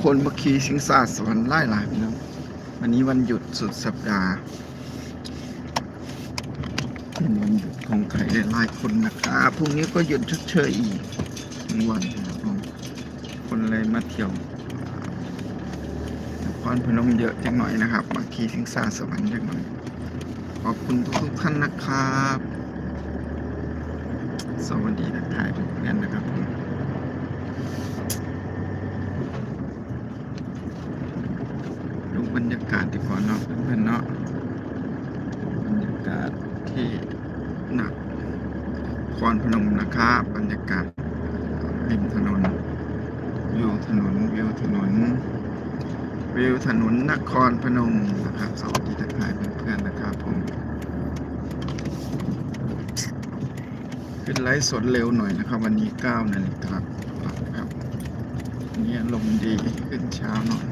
ຄົນມາຂີ່ຊິງຊາສະຫວັນຫຼາຍໆ ພີ່ນ້ອງ. ວັນນີ້ວັນຢຸດສຸດສັບດາ ເປັນວັນຢຸດຂອງໃຜຫຼາຍໆຄົນນະຄັບ. ພລຸ່ງນີ້ກໍຢຸດຊົດເຊີຍອີກໜຶ່ງວັນນະຄັບ. ຄົນເລີຍມາທ່ຽວນະຄອນພະນົມເຍອະຈັກໜ້ອຍນະຄັບ ມາຂີ່ຊິງຊາສະຫວັນຈັກໜ້ອຍ. ຂອບຄຸນທຸກໆທ່ານນະຄັບ. ສະຫວັດດີທັກທາຍທຸກທ່ານນະຄັບ. ດູບັນຍາກາດດີກວ່າເນາະເພື່ອນໆເນາະ, ບັນຍາກາດທີ່ນະຄອນພະນົມນະຄັບ. ບັນຍາກາດລິມຖະໜົນ, ວິວຖະໜົນ, ວິວຖະໜົນ, ວິວຖະໜົນນະຄອນພະນົມນະຄັບ. ສະຫວັດດີທັກທາຍເພື່ອນໆນະຄັບຜົມ. ຂຶ້ນໄລຟ໌ສົດເລັວໜ້ອຍນະຄັບ ວັນນີ້ເກົ້ານາລິກາກວ່ານະຄັບ. ວັນນີ້ອາລົມດີຂຶ້ນເຊົ້າໜ້ອຍ.